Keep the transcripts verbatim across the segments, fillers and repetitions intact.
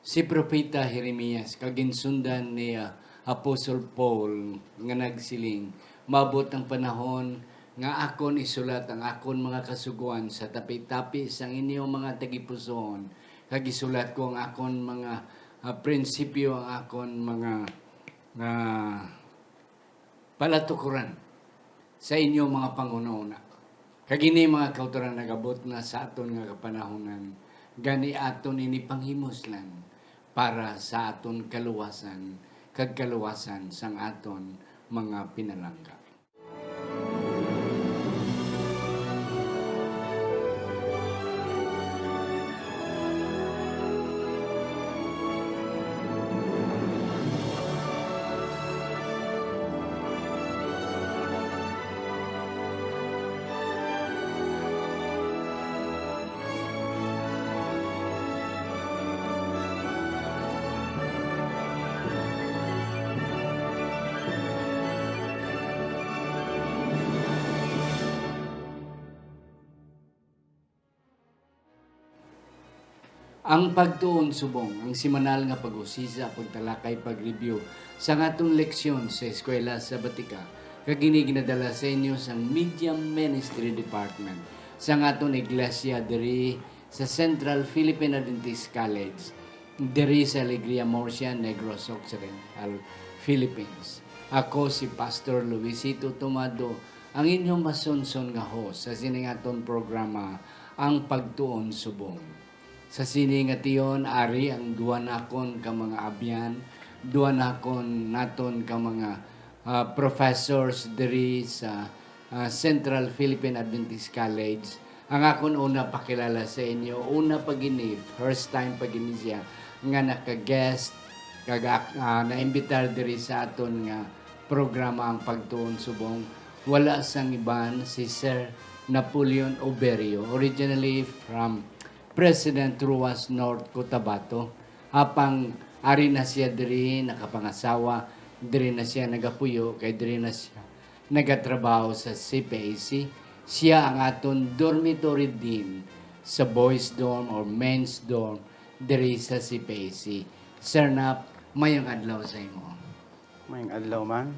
Si Propeta Jeremias, kag ginsundan ni, ah, Apostol Paul nga nagsiling, "Maabot ang panahon nga akon isulat ang akon mga kasugoan sa tapi-tapi sang inyo mga tagipusoon, kag isulat ko ang akon mga, ah, prinsipyo, ang akon mga, ah, palatukuran sa inyo mga panghunahuna." Kag ini, mga kautoran, nagabot na sa aton nga kapanahonan, gani aton ini panghimuslan para sa aton kaluwasan kag kaluwasan sang aton mga pinalangga. Ang Pagtuon Subong, ang semanal nga pag-usisa, pagtalakay, pag-review sang aton leksyon sa Eskwela Sabatika, kag ini ginadala sa inyo sang Media Ministry Department sang aton iglesia diri sa Central Philippine Adventist College, diri sa Alegria, Murcia, Negros Occidental, Philippines. Ako si Pastor Luisito Tomado, ang inyong masunson nga host sa sining aton programa, Ang Pagtuon Subong. Sa sini nga tion, ari ang duha nakon ka mga abyan, duha nakon naton ka mga, ah, professors diri sa, ah, Central Philippine Adventist College. Ang akon una pakilala sa inyo, una pa gini, first time pa gini siya nga naka-guest kag ak-, ah, naimbitar diri sa aton nga programa, Ang Pagtuon Subong, wala sang iban si Sir Napoleon Oberio, originally from President Ruas, North Cotabato. Apang ari na siya diri nakapangasawa, diri na siya nagapuyo, kay diri na siya nagatrabaho sa C P A C. Siya ang aton dormitory dean sa boys dorm or men's dorm diri sa C P A C. Sir Nap, mayong adlaw sa imo. Mayong adlaw man,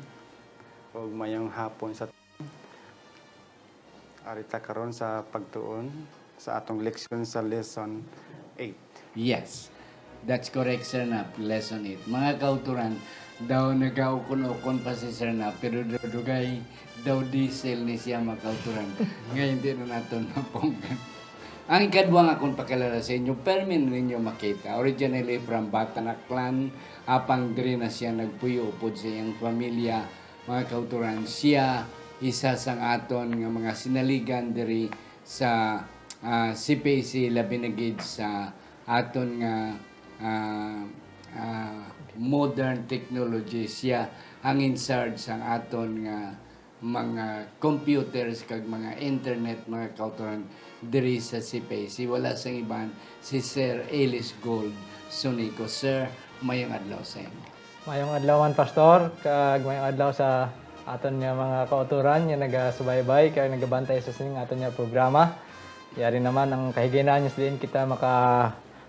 ug mayong hapon sa Ari ta karon sa pagtuon sa atong leksyon sa lesson eight. Yes. That's correct, Sir Nap. Lesson eight. Mga kauturan, daw nagaukon-ukon pa si Sir Nap, pero dugay daw diesel ni siya, mga kauturan. Nga hindi na naton mapunggan. Ang ikadwa nga akong pakilala sa inyo, permi na ninyo makita. Originally from Batan, Aklan, apang diri na siya nagpuyo upod sa iyang pamilya. Mga kauturan, siya isa sang aton nga mga sinaligan diri sa, ah, C P A C, labi na gid sa aton nga, ah, ah, modern technology. Siya ang in charge sang aton nga mga computers kag mga internet, mga kauturan, diri sa C P A C. Wala sang iban, si Sir Ellis Gold Sunico. Sir, mayong adlaw sa imo. Mayong adlaw man, Pastor, kag mayong adlaw sa aton nga mga kauturan nga nagasubaybay kag nagabantay sa sining aton nga programa. Yari naman ang kahigayon sa diin kita maka,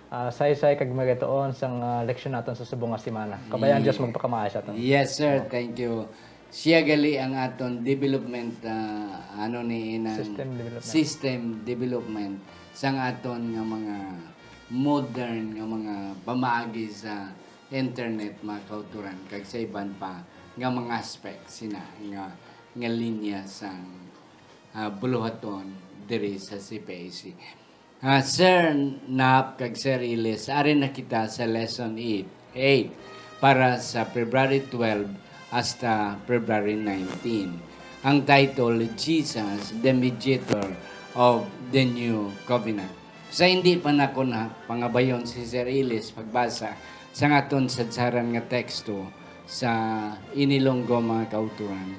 ah, saysay kag magatuon sang, ah, leksyon naton sa subong nga semana. Kabay ang Ye-, Dios magpakamaayo sa aton. Yes, sir. Thank you. Siya gali ang aton development, ah, ano ni inang System development. System development sang aton nga mga modern nga mga pamaagi sa internet, mga kauturan, kag sa iban pa nga mga aspects sina nga, nga linya sang, ah, buluhaton diri sa C P A C. Ah, Sir Nap kag Sir Ilis, ari na kita sa lesson eight, eight para sa February twelve hasta February nineteen. Ang title, Jesus, the Mediator of the New Covenant. Sa hindi pa nako na pangabayon si Sir Ilis pagbasa sa aton sadsaran nga teksto sa inilonggo, mga kauturan,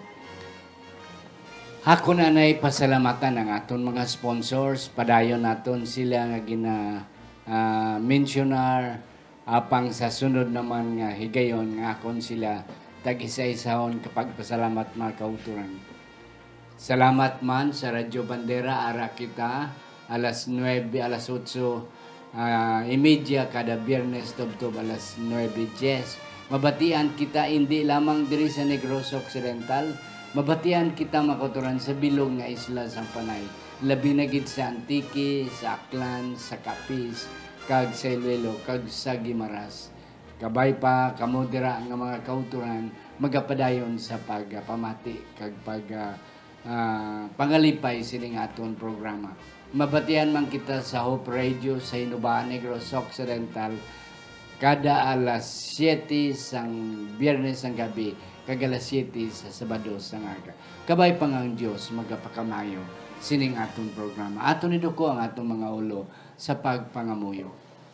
ako na nay pasalamatan ang aton mga sponsors. Padayon naton sila nga gina, ah, mensionar, apang sa sunod naman nga higayon nga akon sila tag-isa-isahon kapagpasalamat, mga kauturan. Salamat man sa Radyo Bandera, ara kita alas nuebe, alas otso ah, imedya kada Biyernes tubtob alas nuebe dies. Mabatian kita indi lamang diri sa Negros Occidental, mabatian kita, mga kauturan, sa bilog nga isla sang Panay, labi na gid sa Antique, sa Aklan, sa Capiz, kag sa Iloilo, kag sa Guimaras. Kabay pa kamo dira nga mga kauturan, magapadayon sa pagpamati kag pag, ah, ah, pangalipay sining aton programa. Mabatian man kita sa Hope Radio sa Hinobaan, Negros Occidental, kada alas siyete sang Biyernes sang gabi kag alas siyete sa Sabado sang aga. Kabay pa nga ang Dios magapakamayo sining aton programa. Aton iduko ang aton mga ulo sa pagpangamuyo.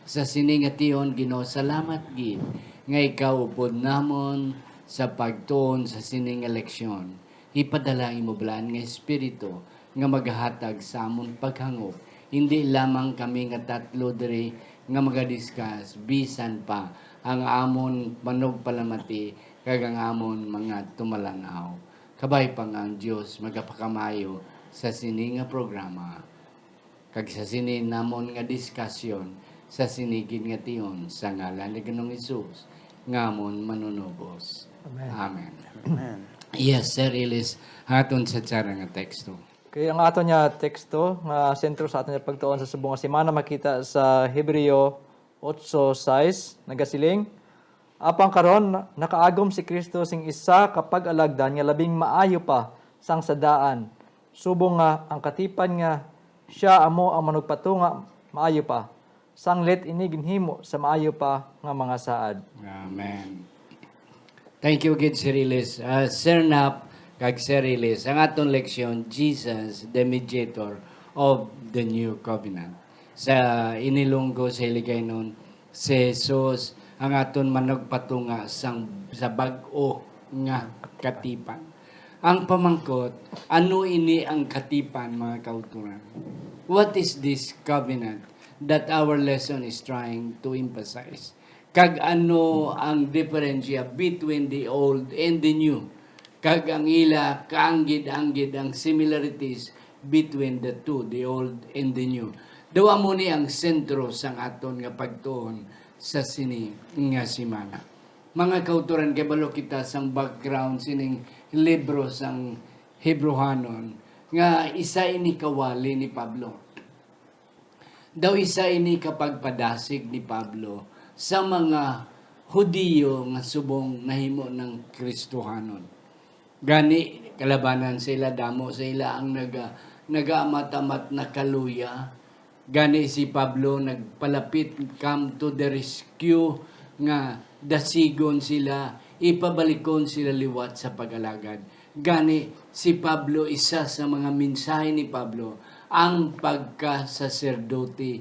Sa sini nga tion, Ginoo, salamat gid nga ikaw upod namon sa pagtuon sa sini nga leksyon. Ipadala ang imo balaan nga Espiritu nga magahatag sa amon paghangop. Indi lamang kami nga tatlo diri nga magadiskas, bisan pa ang amon manugpalamati kag ang amon mga tumalan-aw. Kabay pa nga ang Dios magapakamayo sa sini nga programa kag sa sini namon nga diskasyon, sa sini gid nga tion, sa ngalan ni Ginoong Hesus nga amon Manunubos. Amen. Amen. Amen. Yes, Sir Ilis, aton sa tsara nga teksto. Okay, ang aton nga teksto nga sentro sa aton nga pagtuon sa subong nga semana makita sa Hebreo otso sais, nagasiling, "Apang karon, nakaagom si Cristo sing isa ka pag-alagdan nga labing maayo pa sang sa daan, subong nga ang katipan nga sia amo ang manugpatunga maayo pa, sanglit ini ginhimo sa maayo pa nga mga saad." Amen. Thank you gid, Sir Ilis. Ah, Sir Nap kag Sir Ilis, ang aton leksyon, Jesus, the Mediator of the New Covenant. Sa inilunggo sa Hiligaynon, si Jesus ang aton manugpatunga sang, sa bag-o nga katipan. Ang pamangkot, ano ini ang katipan, mga kauturan? What is this covenant that our lesson is trying to emphasize? Kag ano ang diferensya between the old and the new? Kag ang ila kaanggid-anggid ang similarities between the two, the old and the new. Daw amo ni ang sentro sang aton nga pagtuon sa sini nga semana. Mga kauturan, kay balo kita sang background sining libro sang Hebreohanon nga isa ini kawali ni Pablo. Daw isa ini ka pagpadasig ni Pablo sa mga Hudiyo nga subong nahimo nang Kristohanon. Gani, kalabanan sa ila, damo sa ila ang naga-, nagaamat-amat na kaluya. Gani si Pablo nagpalapit, come to the rescue, nga dasigon sila, ipabalikon sila liwat sa pag-alagad. Gani, si Pablo, isa sa mga mensahe ni Pablo, ang pagkasaserdote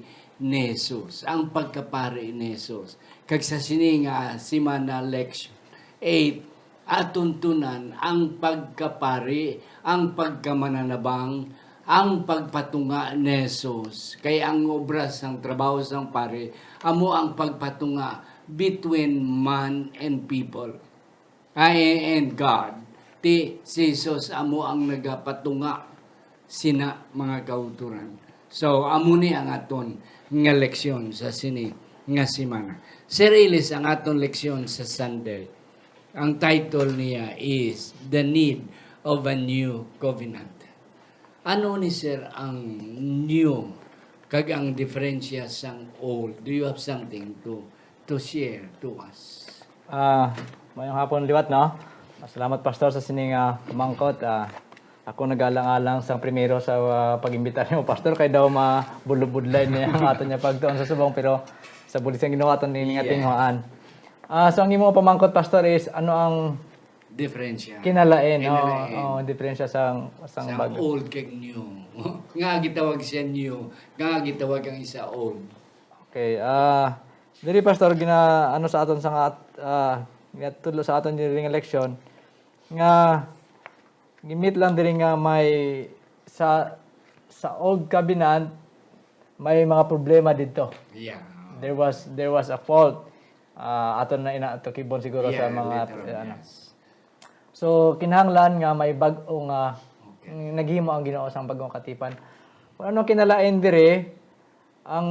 ni Jesus, ang pagkapari ni Jesus. Kag sa sini nga semana, leksyon eight, aton tunan ang pagkapari, ang pagkamananabang, ang pagpatunga ni Jesus. Kay ang obra sang trabaho sang pari amo ang pagpatunga between man and people. Ay, and God. Ti si Jesus amo ang nagapatunga sina, mga kauturan. So, amo ni ang aton nga leksyon sa sini nga semana. Sir Ilis, ang aton leksyon sa Sunday, ang title niya is The Need of a New Covenant. Ano ni, sir, ang new kag ang diferensya sang old? Do you have something to, to share to us? Ah, mayong hapon liwat, no? Salamat, Pastor, sa sining, ah, pamangkot. Ah, ako nagalang-alang sang primero sa, ah, pag-imbita nimo, Pastor, kay daw mabudlay niya ang aton niya pagtuon sa subong, pero sa bulig sang Ginoo aton ini nga Yeah. tinguhaan. Ah, so ang imo pamangkot, Pastor, is ano ang Diferensya. kinalain, oh, Kinalain. oh, diferensya sang, sang Sa bag- old kag new. Nga gitawag siya new, nga gitawag ang isa old. Okay, ah, diri, Pastor, gina-, ano sa aton sa nga, ah, ginatudlo sa aton diri nga leksyon, nga gimit lang diri nga may sa, sa old covenant, may mga problema didto. Yeah. There was, there was a fault. Ah, aton na ina-, tukibon siguro sa Yeah, mga, later on, ano. yes. So, kinahanglan nga may bag-o nga Okay. naghimo ang Ginoo sang bag-ong katipan. Kung ano kinalain diri, Ang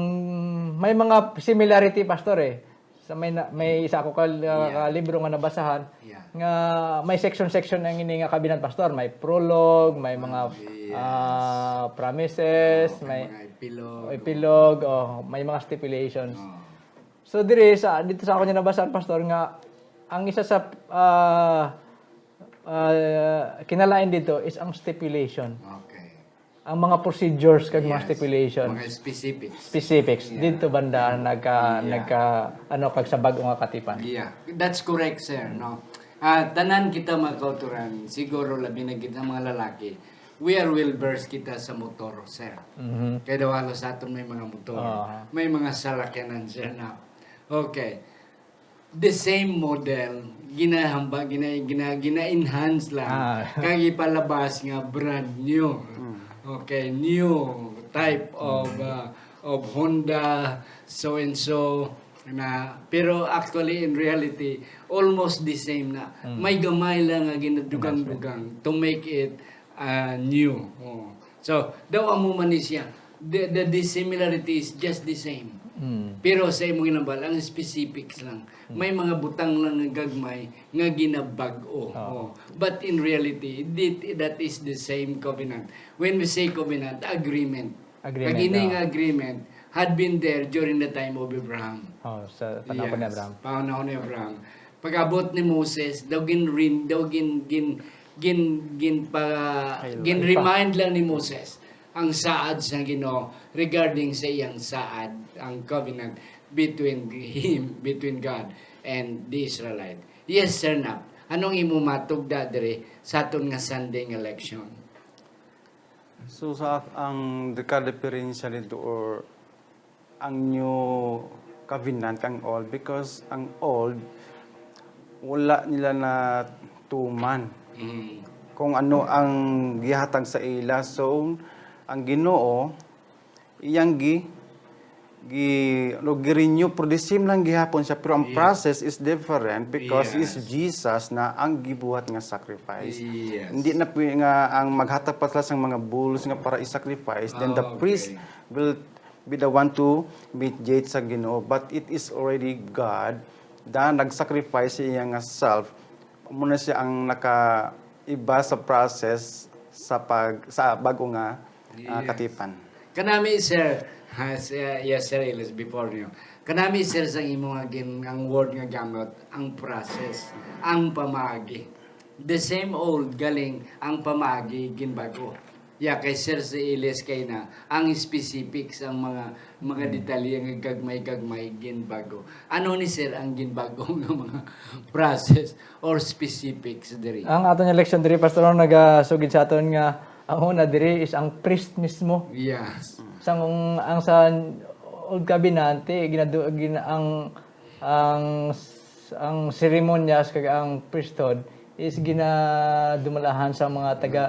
may mga similarity, Pastor, eh. Sa may na, may isa ako ka, uh, Yeah. ka libro nga nabasahan Yeah. nga may section-section ang ini nga covenant, Pastor. May prologue, may mga Yes. ah, promises, Okay, may mga epilogue. epilogue, oh, may mga stipulations. Oh. So diri sa dito sa ako niya nabasahan, Pastor, nga ang isa sa ah, ah, kinalain dito is ang stipulation. Okay. Ang mga procedures kag mga Yes. stipulation. Mga specifics. Specifics. Yeah. Dito banda nagka Yeah. nagka ano kag sa bag-o nga katipan. Yeah, that's correct, sir, no? Ah, tanan kita, mga kauturan, siguro labi na kita mga lalaki, we are well versed kita sa motor, sir. Mhm. Kaya daw halos sa aton may mga motor, Ah. may mga salakyanan, sir, na. Okay. The same model, ginahamba, gina, gina, gina-enhance lang. Ah. Kag ipalabas nga brand new. Okay, new type of uh, of Honda, so and so na, pero actually, in reality, almost the same na. May gamay lang nga ginadugang-dugang to make it uh, new. Oh. So, daw amo man ni siya. The, the dissimilarity is just the same. Mm. Pero sa imong ginambal, ang specifics lang. May mga butang lang nga gagmay nga ginabag-o. Oo. Oh. But in reality, that, that is the same covenant. When we say covenant, agreement. Agreement, Pag ini ah. nga agreement had been there during the time of Abraham. Oh, sa panahon ni Yes, Abraham. Panahon ni Abraham. Pag-abot ni Moses, daw gin, daw gin, gin, gin, gin, pa, Ay, gin ay pa. Remind lang ni Moses ang saad sa Ginoo regarding sa iyang saad, ang covenant between him, between God and the Israelite. Yes, Sir Nap. Anong imo matugda dire sa aton nga Sunday nga leksyon? So sa ang dika diferensya dito or ang new covenant kang old, because ang old wala nila na tuman Mm. kung ano ang gihatag sa ila. So ang Ginoo iyang gi gi no, gi-renew, pero the same lang gihapon siya, pero ang Yes. process is different because is Yes. Jesus na ang gibuhat nga sacrifice. Yes. Hindi na pwede nga ang maghatag pa sila sang mga bulls nga para i-sacrifice, then the Ah, okay. priest will be the one to mediate sa Ginoo, but it is already God na nag-sacrifice sa iya nga self. Muna siya ang nakaiba sa process sa pag sa bago nga ah, Yes. katipan. Kanami, sir, ha, si- uh, yes, sir, Elias, before niyo. Kanami, sir, sa imo nga gin, ang word nga gamot, ang process, ang pamagi. The same old galing ang pamagi ginbago. Ya kay Sir si Elias kay na ang specifics ang mga mga detalye nga gagmay-gagmay ginbago. Ano ni sir ang ginbago nga mga process or specifics diri? Ang aton nga leksyon diri, Pastor, ang nagasugid sa aton nga ang una diri is ang priest mismo. Yes. Sa ang, ang sa Old Covenant, eh, ginadu, gina, ang ang ang seremonyas kag ang priesthood is ginadumalahan sa mga taga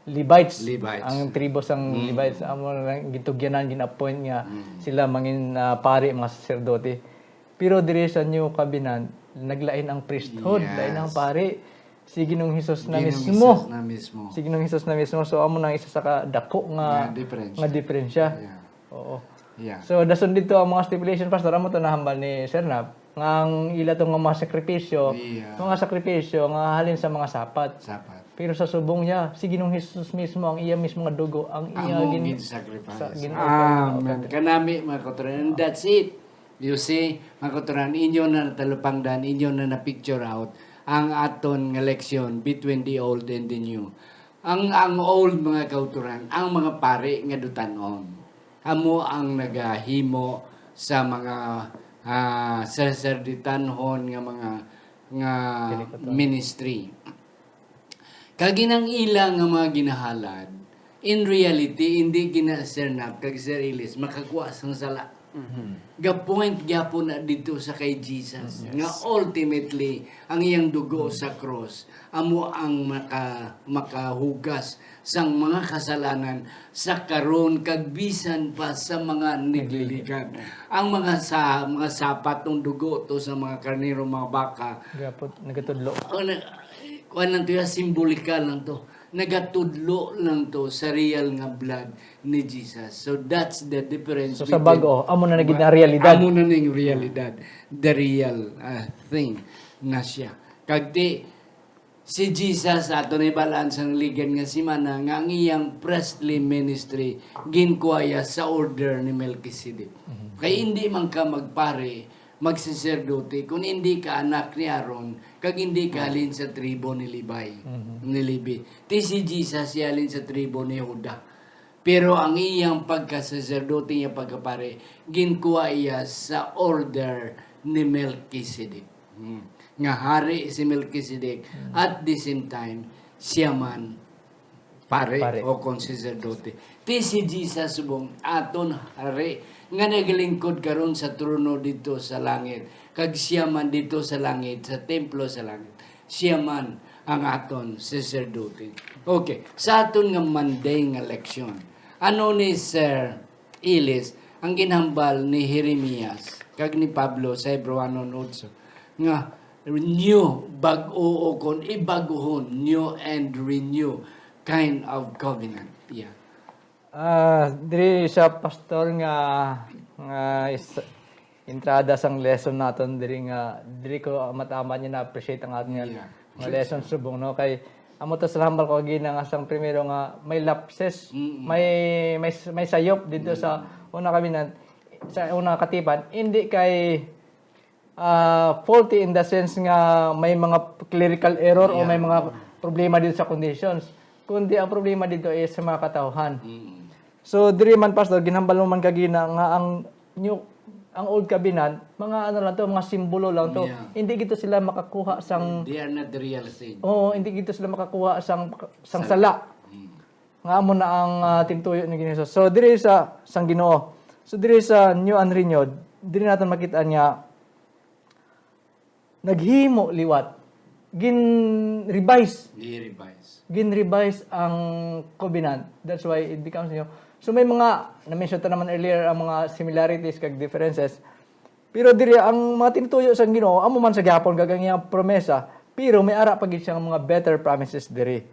Levites. Levites. Ang tribo sang Levites amo lang gitugyanan, gin-appoint nga sila mangin ah, pari, mga saserdote. Pero diri sa New Covenant, naglain ang priesthood, Yes. lain ang pari. Si Ginoong Hesus na Ginong mismo. Jesus na mismo. Si Ginoong Hesus na mismo. So amo nang isa sa kadako nga Nga diferensya. nga diferensya. Yeah. Oo. Yeah. So dason dito ang mga stipulation, Pastor, amo to nahambal ni Sir Nap, nga ang ila to nga mga sakripisyo, Yeah. mga sakripisyo nga halin sa mga sapat. Sapat. Pero sa subong niya, si Ginoong Hesus mismo, ang iya mismo nga dugo, ang iya Amo gin- gin-sacrifice. sa gin- Amen. Kanami, mga kauturan. And that's it. You see, mga kauturan, inyo na natalupangdan, inyo na na-picture out ang aton nga leksyon between the old and the new. Ang ang old, mga kauturan, ang mga pari nga dutanon, amo ang nagahimo sa mga ah, saserdotanhon nga mga nga Pinikutan. Ministry. Kag inang ila nga mga ginahalad, in reality, hindi gina Sir Nap kag Sir Ilis makakuha sang sala. Ga-point gyapon na dito sa kay Jesus, nga ultimately ang iyang dugo sa cross amo ang maka, makahugas sang mga kasalanan sa karon kag bisan pa sa mga nagliligan. Ang mga sa mga sapat ng dugo to sa mga karnero, mga baka, Gapot, nagatudlo. ano, kuan lang to, ya, simbolikal lang to. nagatudlo lang to sa real nga blood ni Jesus. So that's the difference. So, sa bag-o, amo na na gid na realidad. Amo na ning realidad. The real uh, thing na siya. Kag ti, si Jesus, ato na ibalaan sa naligikan nga semana, nga ang iyang priestly ministry ginkuha iya sa order ni Melchizedek. Kay hindi man ka magpare, magsaserdote, kung hindi ka anak ni Aaron, kag hindi ka halin sa tribo ni Levi, ni Levi. Ti si Jesus iya halin sa tribo ni Juda. Pero ang iyang pagkasaserdote, iya pagkapare, ginkuha iya sa order ni Melchizedek. Hmm. Nga hari si Melchizedek, at the same time, siya man pare, Pare. O kon saserdote. Ti si Jesus subong aton hari nga nagalingkod karon sa trono dito sa langit, kag siya man dito sa langit, sa templo sa langit, siya man ang aton saserdote. Okay, sa aton nga Monday nga leksyon, ano ni Sir Ilis ang ginhambal ni Jeremias kag ni Pablo sa Hebreohanon otso nga new, bag-o, o kon ibaguhon, new and renew kind of covenant. Yeah. Ah, diri sa pastor nga nga is, entrada sang lesson naton diri nga diri ko amat-amat niya na-appreciate ang aton nga, Yeah. Nga lesson subong, no? Kay amo to sa hambal ko gina nga sang primero nga may lapses, Mm. may may may sayop dito sa una kami sa una katipan, hindi kay ah, faulty in the sense nga may mga clerical error o may Yeah. mga problema dito sa conditions, kundi ang problema dito is sa mga katawhan. Mm. So diri man, pastor, ginhambal mo man kagina nga ang new ang old covenant, mga ano lang to, mga simbolo lang to. Yeah. Hindi gito sila makakuha sang They are not the real thing. Oo, hindi gito sila makakuha sang sang sala. Mm. Nga amo na ang ah, tingtuyo ni Ginoo. So diri sa sang Ginoo. So diri sa new and renewed, diri natin makita nga naghimo liwat, gin-revise, Ni-revise. gin-revise ang covenant. That's why it becomes new. So may mga na-mention ta naman earlier ang mga similarities kag differences. Pero diri ang mga tinutuyo sang Ginoo amo man sa gihapon kag ang iyang promesa, pero may ara pa gid siyang mga better promises diri.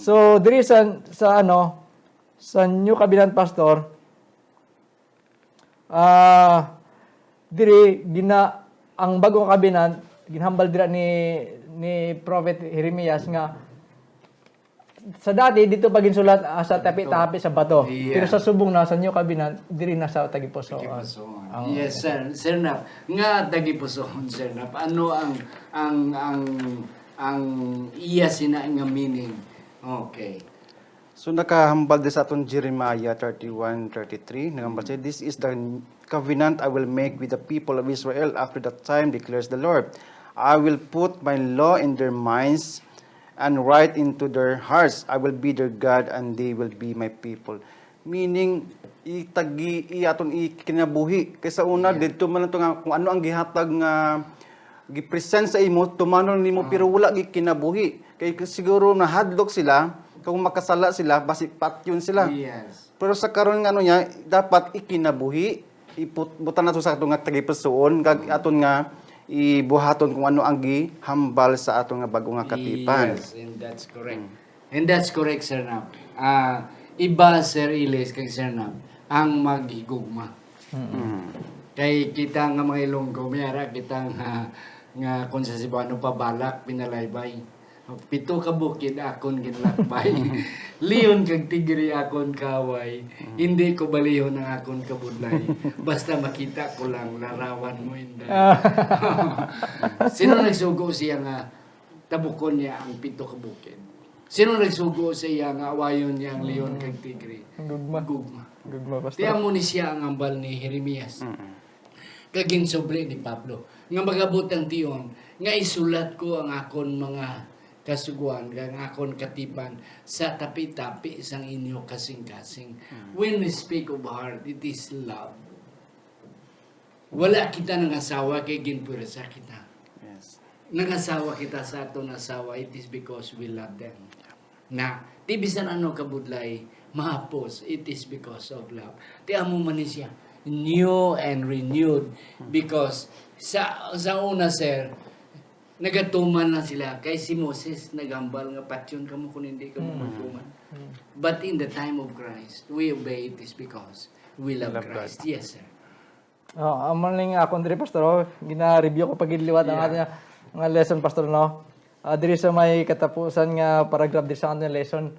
So diri sa sa ano sa New Covenant, pastor, ah diri gina ang bagong covenant ginhambal dira ni ni Prophet Jeremias nga sa dati dito pa ginsulat ah, sa tapi-tapi sa bato. Yeah. Pero sa subong na sa New Covenant diri na sa tagipuso. Tagipusoon. Ang- Yes, sir. Sir Nap, nga tagipusoon, Sir Nap. Ano ang ang ang ang iya sina nga meaning? Okay. So nakahambal din sa aton Jeremiah thirty-one thirty-three, nagambal siya, "This is the covenant I will make with the people of Israel after that time, declares the Lord. I will put my law in their minds and write into their hearts. I will be their God and they will be my people." Meaning, itagi, i aton ikinabuhi. Kay sa una, didto man to nga kung ano ang gihatag nga gipresent sa imo, tumanon nimo, pero wala gikinabuhi. Kay siguro nahadlok sila, kung makasala sila, basi patyon sila. Yes. Pero sa karon nga ano niya, dapat ikinabuhi, iput butang nato sa aton nga tagipusoon, kag aton nga ibuhaton kung ano ang gihambal sa aton nga bag-o nga katipan. Yes, and that's correct. And that's correct, Sir Nap. Ah, iba, Sir Iles, kag Sir Nap, ang maghigugma. Mm. Kay kita nga mga Ilonggo, may ara kita nga, nga kung sa Cebuano, pabalak, pinalaybay. Pito ka bukid akon ginlakbay. Leon kag tigre akon kaaway. Hindi ko balihon ang akon kabudlay. Basta makita ko lang, larawan mo, inday. Sino nagsugo siya nga tabukon niya ang pito ka bukid? Sino nagsugo sa iya nga awayon niya ang leon kag tigre? Gugma. Gugma. Gugma, Ti pastor. Amo ni siya ang hambal ni Jeremias. Kag ginsubli ni Pablo nga magabot ang tion nga isulat ko ang akon mga kasugoan kag ang akon katipan sa tapi-tapi sang inyo kasing-kasing. When we speak of heart, it is love. Wala kita nangasawa kay ginpwersa kita. Yes. Nangasawa kita sa aton asawa, it is because we love them. Na, ti bisan ano kabudlay, mahapos, it is because of love. Ti amo man ni siya, new and renewed. Because sa sa una, sir, Nagatuman lang sila kay si Moses naghambal nga, "Patyon kamo kung hindi kamo Mm. magtuman." Mm. But in the time of Christ, we obey it is because we love Love Christ. God. Yes, sir. Oh, amo ning akon diri, Pastor, oh. Gina-review ko pa gid liwat ang Yeah. aton nga, nga lesson, Pastor, no? Ah, diri sa may katapusan nga paragraph diri sa aton lesson,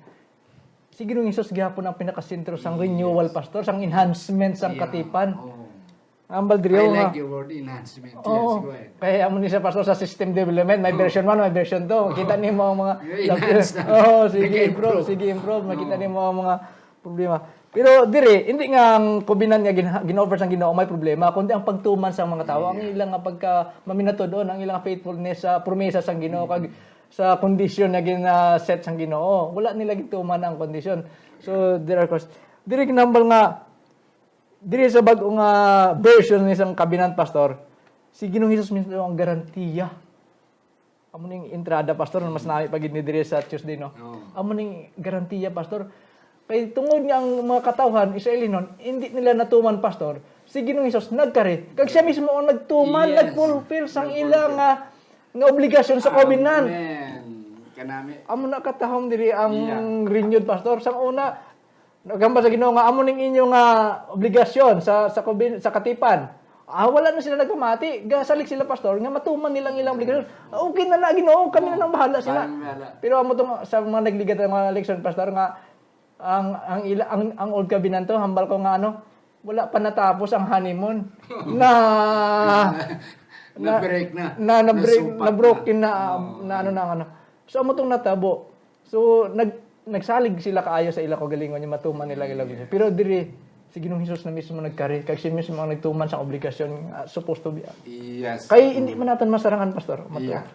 si Ginoong Jesus gihapon ang pinakasentro sang Mm, renewal, yes. Pastor, sang enhancement sang Yeah. katipan. Oh. Ambal diri, I oh, like nga. your word, enhancement. Oh, Yes, go ahead. Kaya amo ni siya, Pastor, sa system development, may Oh. version one, may version two. Kita Oh. nimo ang mga Enhance na. Oh, sige, Nag-improve. improve, sige, improve. Makita Oh. nimo ang mga problema. Pero diri, hindi nga ang covenant nga gin-, gin-offer sang Ginoo may problema, kundi ang pagtuman sang mga tawo, ang Yeah. ilang nga pagka maminatud-on, ang ilang faithfulness sa promesa sang Ginoo, kag Mm. sa kondisyon nga gin-, ah, set sang Ginoo. Wala nila gituman ang kondisyon. So, there are cause. Diri ginambal nga, diri sa bag-o nga version ni sang covenant, Pastor, si Ginoong Jesus mismo ang garantiya. Amo ning entrada, Pastor, mas nami pa gid ni diri sa Tuesday, no? Oo. Amo ning garantiya, Pastor. Kay tungod nga ang mga katawhan, Israelinon, hindi nila natuman, Pastor, si Ginoong Jesus nagkari. Kag siya mismo ang nagtuman, Yes. nag-fulfill sang Nag-fulfill. ila nga, nga obligasyon sa covenant. Amen. Kanami. Amo na katahom diri ang Yeah. renewed, Pastor. Sang una, naghambal sa Ginoo nga, "Amo ning inyo nga obligasyon sa, sa coven-, sa katipan." Ah, wala na sila nagpamati. Gasalig sila, Pastor, nga matuman nila ang ilang obligasyon. Ah, okay na na, Ginoo, kami na lang bahala sila. Kami na lang. Pero amo tong sa mga nagligad nga mga eleksyon, Pastor, nga ang, ang ila-, ang, ang old covenant to, hambal ko nga ano, wala pa natapos ang honeymoon. Na, Na-break na. na, na-break, Nasupak na-broken na, na. Oo. na ano na, ano. So, amo tong natabo. So, nag-, nagsalig sila kaayo sa ila kaugalingon, nga matuman nila ang ila Yes. gusto. Pero diri, si Ginoong Jesus na mismo nagkari, kag siya mismo ang nagtuman sa obligasyon nga supposed to be. Yes. Kay hindi man naton masarangan, Pastor. Mato. Yeah.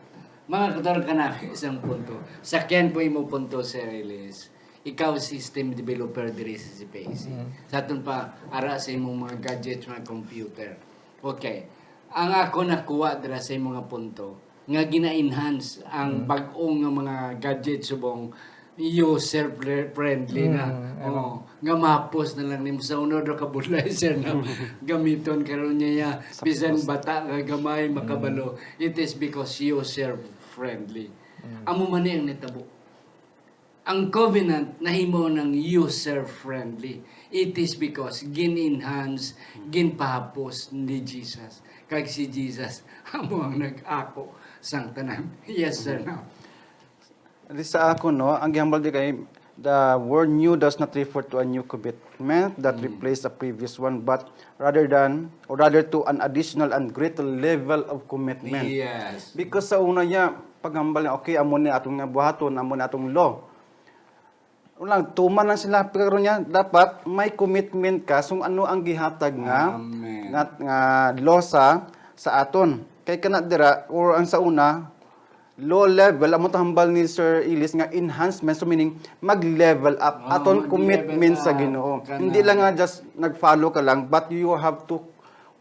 Mga katorang kanami, isang punto. Sakyan ko imo punto, Sir Elias. Ikaw, system developer diri sa C P A C. Mm. Sa aton pa, ara sa imong mga gadgets, mga computer. Okay. Ang ako nakuha dira sa imong mga punto, nga gina-enhance ang Mm. bag-o nga mga gadget subong user fre-, friendly na. Mm, ano. Oo, nga mahapos na lang nimo sa unod ra ka budlay, sir, na gamiton karon niya, Sa bisan post. bata nga gamay, Mm. makabalo. It is because user friendly. Mm. Amo man ni ang nitabo. Ang covenant nahimo nang user-friendly. It is because gin-enhance, ginpahapos ni Jesus. Kag si Jesus amo ang nag-ako sang tanan. Yes, sir, no? Di sa ako, no, ang gihambal di kay, the word new does not refer to a new commitment that Mm. replaced a previous one, but rather than, or rather to an additional and greater level of commitment. Yes. Because sa una niya, paghambal niya, okay, amo ni atong nga buhaton, amo ni atong law. Wala, tuman lang sila, pero niya, dapat may commitment ka. So, ano ang gihatag nga, Amen. nga, nga law sa, sa aton? Kay kana dira, or ang sa una, low level, amo to hambal ni Sir Ilis nga enhancement, so meaning, mag-level up Oh, aton mag-level commitment sa up. Ginoo. Kana. Hindi lang nga just nag-follow ka lang, but you have to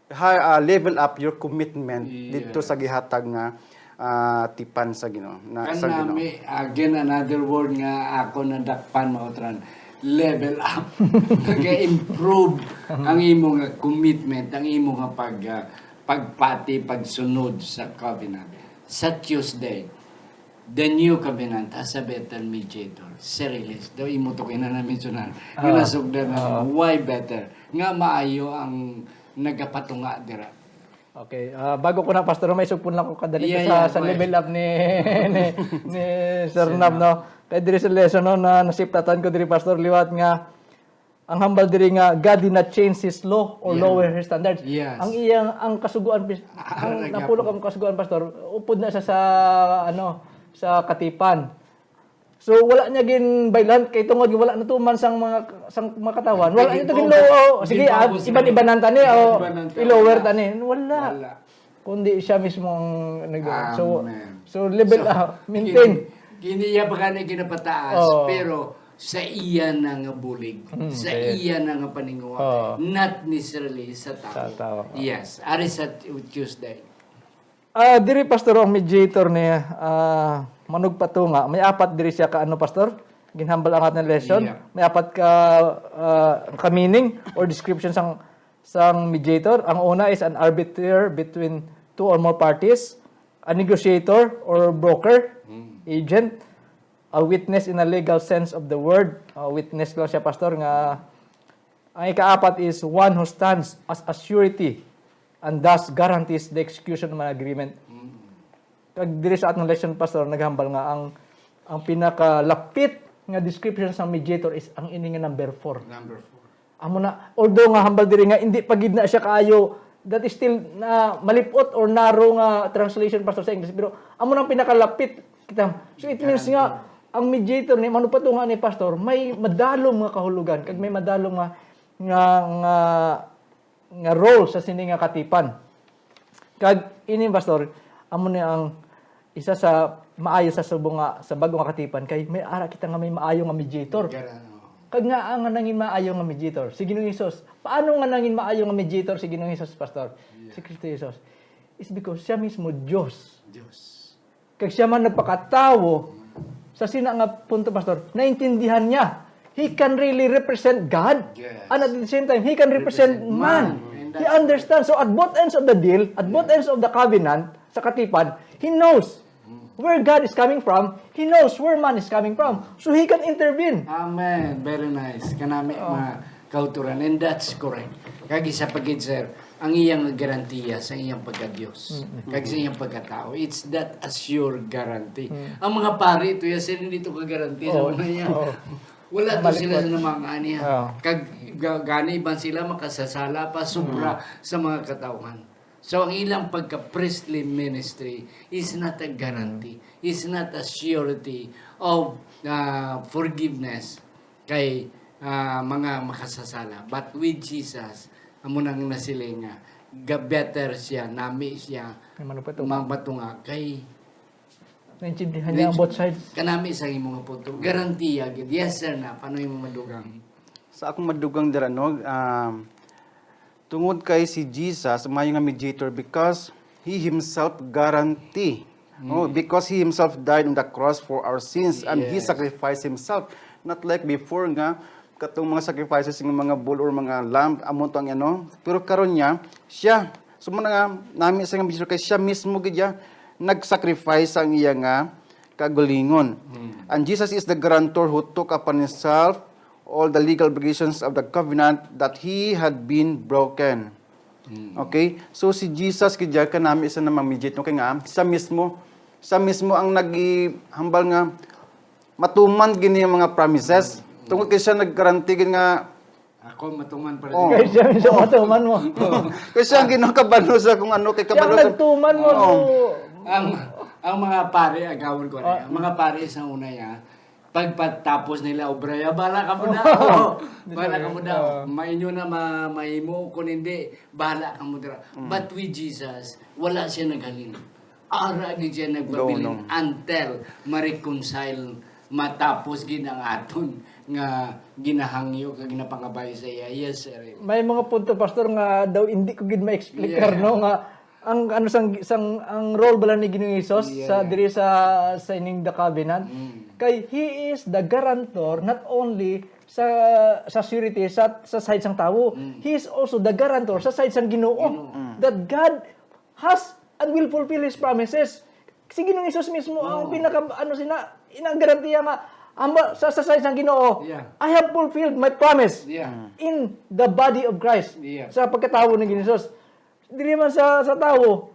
ha-, ah, level up your commitment Yes. dito sa gihatag nga, ah, tipan sa Ginoo, na, sa Ginoo. Kanami, again, another word nga ako nadakpan, mautran, level up. Nag-improve ang imo nga commitment, ang imo nga pag, ah, pagpati, pagsunod sa covenant. Sa Tuesday, the new covenant has a better mediator. Sir Elias, daw imo to kay na na-mensionan. Nga Ah. nasugdan na, Ah. why better? Nga maayo ang nagapatunga dira. Okay. Ah, bago ko na, Pastor, may sugpon lang ko kadali Yeah, sa, yeah, sa go ahead. level up ni, ni, ni Sir Sir Nab, Nab. no? Kay diri sa lesson, no, na nasiplatan ko diri, Pastor, liwat nga ang hambal diri nga God did not change His law or Yeah. lower His standards. Yes. Ang iyang, ang kasugoan, pis-, Ah, ang nagapon. napulok ang kasugoan, Pastor, upod na sa, sa, ano, sa katipan. So, wala niya gin-violate kay tungod wala natuman sang mga, sang mga katawan. Wala niya to Nag-improve. ginlo-, oh, sige, ah, Nag-improve siya. iban-ibanan tani, oh, Iban-ibanan tani. i-lower Wala. tani. Wala. Wala. Kundi siya mismo ang nag-, so, Amen. so level So, up, maintain. kini, kini iya pa gani ginapataas, Oo. pero sa iya na nga bulig, Mm, sa okay. iya na nga paninguha, Oo. not necessarily sa tao. Sa tao. Yes, ari sa Tu-, Tuesday. Ah, diri, Pastor, ang mediator ni, ah, Manugpatunga. May apat diri siya ka, ano, Pastor? Ginhambal ang aton lesson. Yeah. May apat ka, ah, ka meaning or description sang, sang mediator. Ang una is an arbiter between two or more parties. A negotiator or broker, agent, a witness in a legal sense of the word. A witness lang siya, Pastor, nga ang ikaapat is one who stands as a surety and thus guarantees the execution of an agreement. Kag diri sa atong lesson, Pastor, naghambal nga ang, ang pinakalapit nga description sa mediator is ang ini nga number four. Number four. Amo na, although nga hambal diri nga hindi pa gid na siya kaayo, that is still na malipot or narrow nga translation, Pastor, sa English, pero amo na ang pinakalapit kita. So it means nga ang mediator ni, ano pa to nga ni, Pastor, may madalom nga kahulugan kag may madalom nga, nga, nga, nga role sa sini nga katipan. Kag ini, Pastor, amo ni ang isa sa maayo sa subong nga, sa bag-o nga katipan, kay may ara kita nga may maayo nga mediator. Gara, no. Kag nga ang nangin maayo nga mediator, si Ginoong Hesus. Paano nga nangin maayo nga mediator si Ginoong Hesus, Pastor? Yeah. Si Kristo Jesus. It's because siya mismo Diyos. Diyos. Kag siya man nagpakatawo sa sina nga punto, Pastor, naintindihan niya. He can really represent God. Yes. And at the same time, he can represent Represent man. man. And He that's understands. So at both ends of the deal, at both ends of the covenant, sa katipan, he knows where God is coming from. He knows where man is coming from. So he can intervene. Amen. Very nice. Kanami Oh. mga kauturan. And that's correct. Kag isa pa gid, sir, ang iyang garantiya sa iyang pagka-Dios, Mm-mm. kag sa iyang pagkatao. It's that a sure guarantee. Mm. Ang mga pari, to ya, sila dito ka-guarantee sa Oo. mga iya. Oo. Wala to Mabalik sila ko. sa namang aniya. Oo. Kag ga-, gani ba sila makasasala pa sobra Mm. sa mga katawhan? So, ang ilang pagka-priestly ministry is not a guarantee, is not a surety of, ah, forgiveness kay, ah, mga makasasala. But with Jesus, amo nang nasiling nga, ga-, better siya, nami siya, May manupatunga. mapatunga kay Naintindihan niya ang both sides. Kanami sa imo nga punto. Garantiya gid. Yes, sir, na. Paano imo madugang? Sa akong madugang dira, no, um, tungod kay si Jesus, maayo nga mediator because he himself guarantee. Mm. Oh, because he himself died on the cross for our sins and he Yes. sacrificed himself. Not like before nga, katong mga sacrifices ng mga bull or mga lamb, amo to ang ano. Pero karon niya, siya, so mo na nga, nami sa nga mediator kay siya mismo gid niya nag-sacrifice ang iya nga kaugalingon. Mm. And Jesus is the guarantor who took upon himself all the legal obligations of the covenant that he had been broken. Mm. Okay? So, si Jesus gid ya kanami sa namang mediator, no? Kay nga, siya mismo, siya mismo ang nagihambal nga matuman gini ang mga promises. Mm. Tungod kay siya naggaranti gid nga Ako, matuman pa rin. Oh. Kay siya, siya Oh. matuman mo. Oh. Kay siya ang ginakabalo sa kung ano, kay Siya ang kabalo sa nagtuman mo, Oo. so Ang, ang mga pare, agawon ko na, Oh. ang mga pare sa una ya, pagpatapos nila obra ya, "Bala ka mo na." Oh. Oh. "Bala ka mo na." Oh. Mainyo na ma-, mahimo, kung hindi, "Bala ka mo dira." Mm. But with Jesus, wala siya naghalin. Ara gid siya nagpabilin Go, no. until ma-reconcile, matapos gid ang aton nga ginahangyo kag ginapangabay sa iya. Yes, sir. May mga punto, Pastor, nga daw hindi ko gid ma-explicar, Yeah. no, nga ang, ano, sang, sang, ang role bala ni Ginoong Hesus Yeah, sa, yeah. diri sa signing the covenant. Mm. Kay he is the guarantor not only sa, sa surety, sa, sa side sang tawo. Mm. He is also the guarantor sa side sang Ginoo. Ginoo. Mm. That God has and will fulfill His promises. Si Ginoong Hesus mismo ang Oo. pinaka, ano, sina, inang garantiya nga, ang ba-, sa, sa side sang Ginoo, Yeah. "I have fulfilled my promise Yeah. in the body of Christ." Yeah. Sa pagkatawo ni Ginoong Hesus. Diri man sa, sa tawo,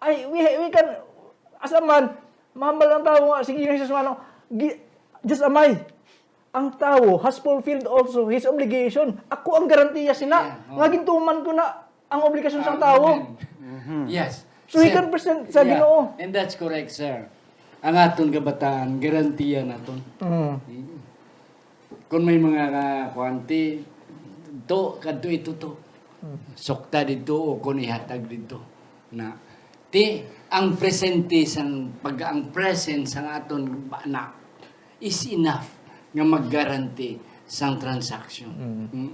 ay, we, we can, as a man, mahambal ang tawo nga, si Ginoong Hesus nga, ano, gi-, just a man. Ang tawo has fulfilled also his obligation. Ako ang garantiya sina. Yeah, oh. Nga gintuman ko na ang obligasyon sang tawo. Amen. Mhm. Yes. So, he Sir, can present sa yeah, Ginoo. And that's correct, sir. Ang aton kabataan, garantiya naton. Mm. Mm. Kung may mga, ah, kuwan, ti, to, kadto ito to. Mm. Sukta dito o kung ihatag dito. Na, ti, ang presente sang pag, ang presence sang aton ba-, na, is enough nga mag-guarantee sang transaction. Mm. Mm.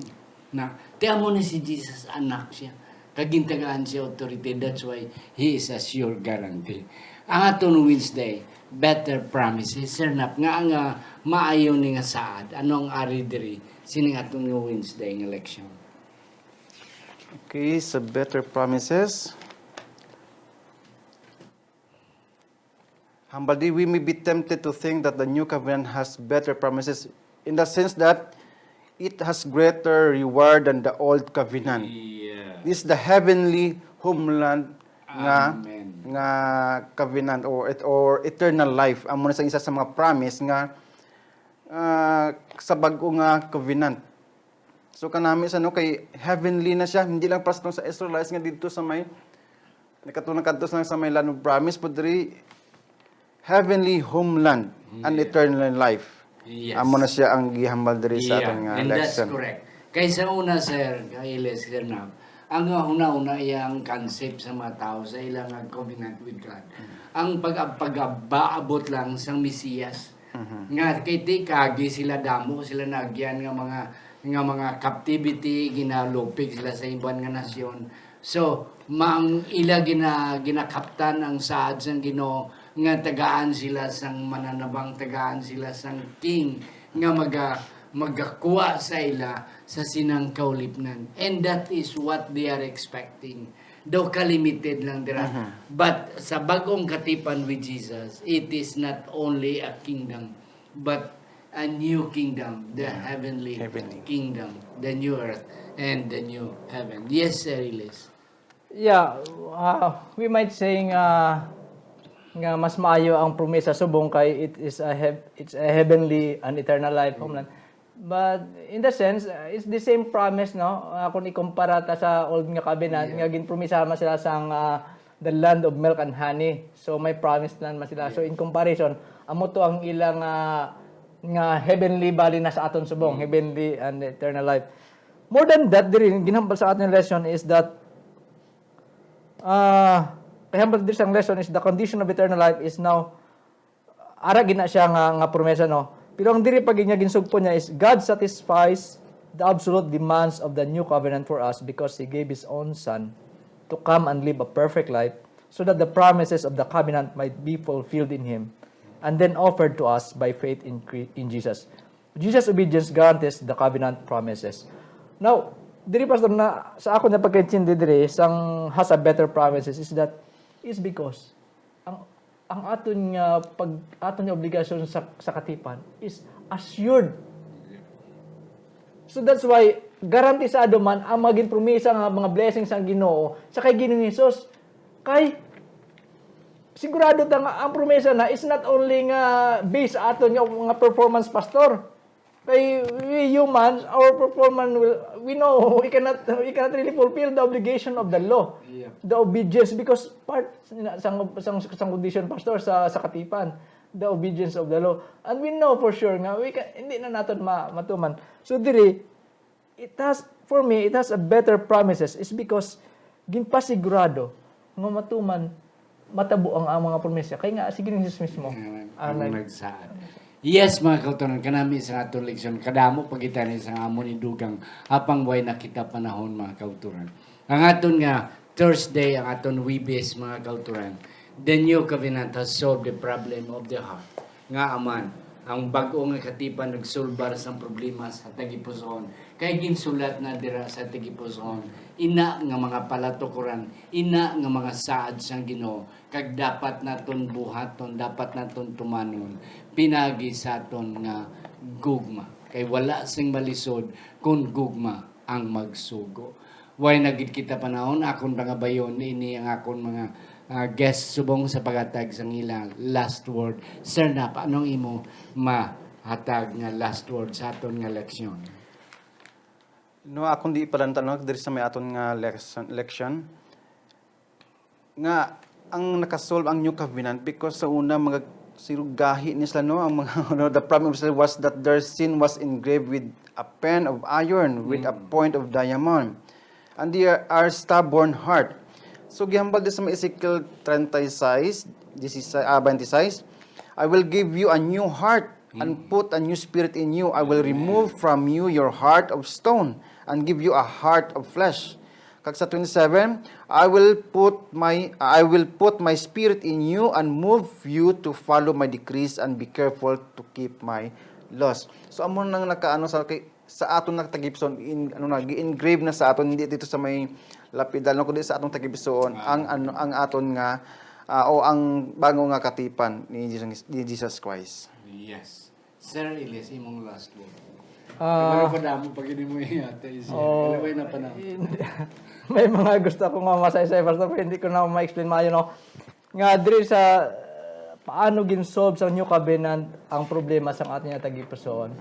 Na, ti amo ni si Jesus, anak siya. Kag gintagaan siya authority, that's why he is a sure guarantee. Ang aton Wednesday, better promises. Sir Nap, nga ang, ah, maayo ni nga saad, ano ang ari diri sining aton nga Wednesday nga leksyon? Okay, sa better promises. Humble D, we may be tempted to think that the new covenant has better promises in the sense that it has greater reward than the old covenant. Yeah. This is the heavenly homeland nga Amen. nga covenant or et- or eternal life. Amo na sa isa sa mga promise nga ah, sa bag-o nga covenant. So kanami sa no kay heavenly na siya, hindi lang para sa Israelites nga dito sa may nakatulong kadto sa may land of promise, but diri heavenly homeland and Yeah. eternal life. Yes. Amo na siya ang gihambal diri sa Yeah, aton nga and that's lesson. Correct. Kay sa una, sir, kay Iles, sir, na, ang hunahuna iya ang concept sa mga tao sa ilang nga covenant with God. Ang pag pagabaabot lang sang Mesiyas. Nga kay ti kagi sila damo, sila nagyan nga mga nga mga captivity, ginalupig sila sa iban nga nasyon. So, mang ila gina, ginakaptan ang saad sang Ginoo nga tagaan sila sang mananabang, tagaan sila sang king nga maga magakuha sa ila sa sinang kaulipnan. And that is what they are expecting. Daw ka-limited lang dira. But sa bag-ong katipan with Jesus, it is not only a kingdom, but a new kingdom, the heavenly, Heavenly. Kingdom, the new earth, and the new heaven. Yes, Sir Iles. Yeah, uh, we might say nga nga mas maayo ang promesa subong kay it is a hev- it's a heavenly and eternal life homeland. But in the sense, uh, it's the same promise, no? Uh, kung ikumpara ta sa old nga covenant, nga ginpromisahan man sila sang uh, the land of milk and honey. So may promised land man sila. So in comparison, amo to ang ilang uh, nga heavenly bali na sa aton subong, heavenly and eternal life. More than that, diri ginhambal sa aton lesson is that uh, kay hambal diri sang lesson is the condition of eternal life is now ara gina siya nga, nga promesa, no? Pero ang diri pa gid niya ginsugpo niya is God satisfies the absolute demands of the new covenant for us because He gave His own Son to come and live a perfect life so that the promises of the covenant might be fulfilled in Him and then offered to us by faith in, Cre- in Jesus. Jesus' obedience guarantees the covenant promises. Now, diri pastor na sa ako na pagkaintindi diri sang has a better promises is that is because ang ang aton nga pag aton nga obligasyon sa sa katipan is assured. So that's why garantisado man ang mga ginpromisa nga mga blessings sang Ginoo sa kay Ginoong Hesus. Kay sigurado ta nga ang promesa na is not only nga based sa aton nga, nga performance, pastor. Kay we humans, our performance will, we know we cannot we cannot really fulfill the obligation of the law, Yeah. the obedience, because part na- sang sang sang condition, pastor, sa sa katipan, the obedience of the law, and we know for sure nga we can, hindi na naton ma, matuman. So diri, it has, for me, it has a better promises is because ginpasigurado nga matuman matabo ang, ang mga promesa. Kay nga, sige ni Jesus mismo. Amen. Ang Ang nag- nagsaad. Yes, mga kauturan, kanami sa aton leksyon. Kadamo pa kita ni sa amon ni dugang apang way na kita panahon, mga kauturan. Ang aton nga Thursday, ang aton Wibis, mga kauturan. The new covenant has solved the problem of the heart. Nga aman, ang bag-o nga katipan nagsulbar sang problema sa tagipusoon. Kay ginsulat na dira sa tagipusoon, ina nga mga palatukoran, ina nga mga saad sang Ginoo, kag dapat naton buhaton, dapat naton tumanon, pinagi sa aton nga gugma. Kay wala sing malisod kun gugma ang magsugo. Way na gid kita panahon, akon pangabayon ini ang akon mga ah, guest subong sa paghatag sang ila last word. Sir Nap, anong imo mahatag nga last word sa aton nga leksyon? No, akong di palantan no, diri sa may aton nga lesson, leksyon nga ang nakasolve ang new covenant because sa una mga sirugahi ni sila no, ang mga ano, the problem was that their sin was engraved with a pen of iron, with a point of diamond, and they are, are stubborn heart. So gihambal din sa mga Ezekiel thirty-six, sixteen, ah, twenty-six, "I will give you a new heart and put a new spirit in you. I will remove from you your heart of stone and give you a heart of flesh." Kag sa twenty-seven, "I will put my I will put my spirit in you and move you to follow my decrees and be careful to keep my laws." So amo nang nakaano sa kay sa aton nga tagipusoon in, ano na gi-engrave na sa aton, hindi dito sa may lapidal no, kundi sa atong tagipusoon ang ano ang aton nga ah, o ang bag-o nga katipan ni Jesus, ni Jesus Christ. Yes. Sir Elias, imong last word. Ah, Pero pa damo pag ini mo iyata is Oh. Anyway na pa na. May mga gusto ko nga masaysay, Pastor, pero hindi ko na ma-explain maayo, no? Nga diri sa uh, paano gin-solve sa New Covenant ang problema sa aton nga tagipusoon.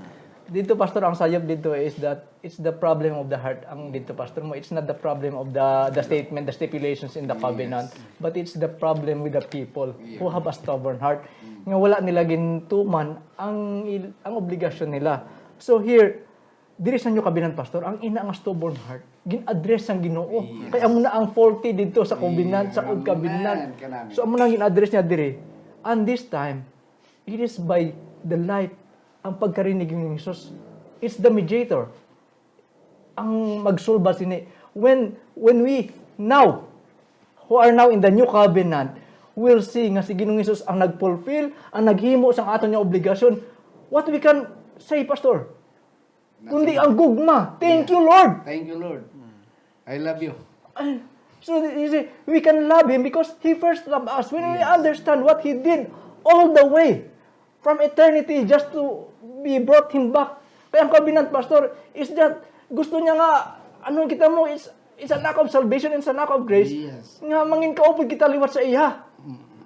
Dito, Pastor, ang sayop dito is that it's the problem of the heart. Ang dito, Pastor, mo, it's not the problem of the the statement, the stipulations in the covenant, but it's the problem with the people who have a stubborn heart. Nga wala nila gintuman ang il- ang obligasyon nila. So here, diri sa New Covenant, Pastor, ang ina nga stubborn heart, gin-address sang Ginoo. Kay amo na ang faulty dito sa covenant, sa old covenant. Kanami. So amo na ang gin-address niya diri. And this time, it is by the life, ang pagkari ni Ginoong Jesus. It's the mediator. Ang magsulba sini. When when we now who are now in the new covenant will see nga si Ginoong Jesus ang nagfulfill, ang naghimo sang aton nga obligasyon. What we can say, Pastor? Kundi ang gugma. Thank you, Lord. Thank you, Lord. I love you. Ay, so you see, we can love Him because He first loved us. When we understand what He did all the way from eternity just to be brought Him back. Kaya ang covenant, Pastor, is that gusto niya nga, ano kita mo, is, is an act of salvation, is an act of grace. Yes. Nga mangin kaupod kita liwat sa iya.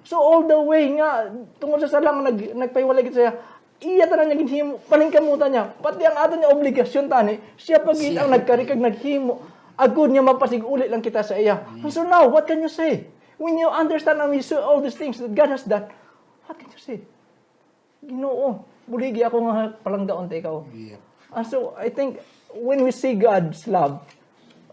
So all the way nga, tungod sa sala nga nag, nagpahiwalay kita sa iya, iya tanan niya ginhimo, paningkamutan niya. Pati ang aton nga obligasyon tani, siya pa gid ang nagkari kag naghimo. Agud nga mapasig-uli lang kita sa iya. And so now, what can you say? When you understand and you see all these things that God has done, what can you say? Ginoo, buligi ako nga palanggaon ta ikaw. Yeah. And so, I think, when we see God's love,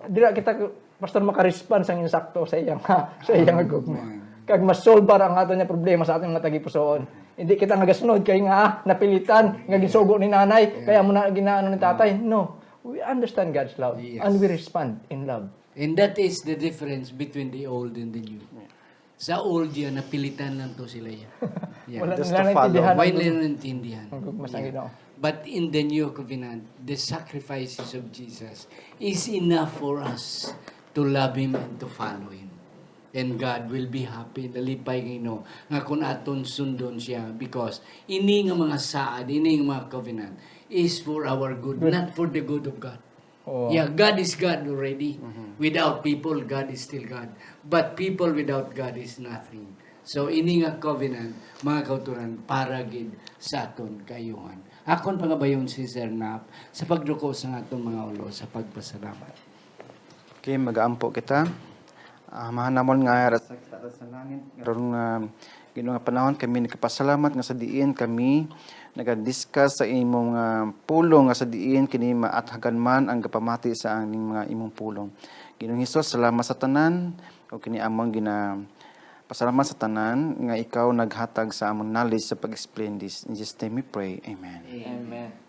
dira kita, Pastor, makarespond sang insakto sa iyang, sa iyang gugma. Kag masolbar ang ato niya problema sa aton nga tagipusoon. Hindi kita nga gasunod kay nga ah, napilitan, nga ginsugo ni nanay, kaya mo na ginaano ni tatay. No. We understand God's love Yes. and we respond in love. And that is the difference between the old and the new. Sa old yan, napilitan lang to sila yan. Yeah. Wala Just nila to follow. naintindihan Why ang nila gug- naintindihan? ang gugma sa Ginoo. But in the new covenant, the sacrifices of Jesus is enough for us to love Him and to follow Him. And God will be happy, nalipay nga Ginoo, nga kung aton sundon siya, because ini nga mga saad, ini nga mga covenant is for our good, not for the good of God. Oh. Yeah, God is God already. Without people, God is still God. But people without God is nothing. So, ini nga covenant, mga kauturan, para gid sa aton kaayuhan. Akon pangabayon si Sir Nap sa pagduko sa aton mga ulo sa pagpasalamat. Okay, magaampo kita. Ah, mahanamon nga ara sa kita sa langit, karon nga Ginoo nga panahon, kami nagapasalamat nga sa diin kami nagadiskas sa imong ah, pulong, nga sa diin kini maathagan man ang gapamati sa aning mga imong pulong. Ginoong Hesus, salamat sa tanan, o kini among gina pasalamat sa tanan nga ikaw naghatag sa among knowledge sa pag-explain this. In Jesus' name we pray. Amen. Amen.